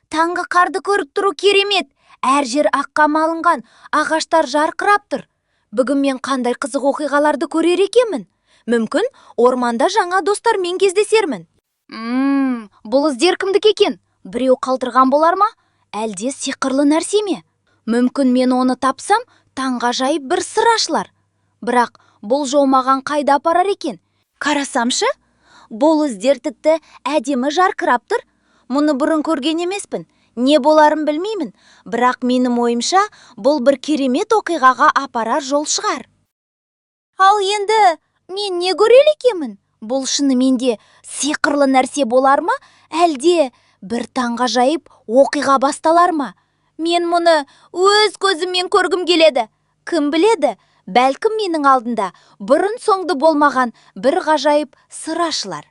Таңғы қарды көріп тұру керемет. Әр жер аққа малынған, ағаштар жарқырап тұр. Бүгін мен қандай қызық оқиғаларды көрер екенмін? Мүмкін, орманда жаңа достармен кездесермін. Бұл іздер кімдікі екен? Біреу қалдырған болар ма? Әлде сиқырлы нәрсе ме? Мүмкін, мен оны тапсам, таңғажайып бір сыр ашылар. Бірақ бұл жол маған қайда апарар екен? Қарасамшы, бұл іздер тіпті әдемі жарқырап тұр. Мұны бұрын көрген емеспін. Не боларын білмеймін, бірақ менің ойымша, бұл бір керемет оқиғаға апарар жол шығар. Ал енді мен не көрер екенмін? Бұл шынымен де сиқырлы нәрсе болар ма, әлде бір таңғажайып оқиға басталар ма? Мен мұны өз көзіммен көргім келеді. Кім біледі, бәлкім, менің алдында бұрын соңды болмаған бір ғажайып сыр ашылар.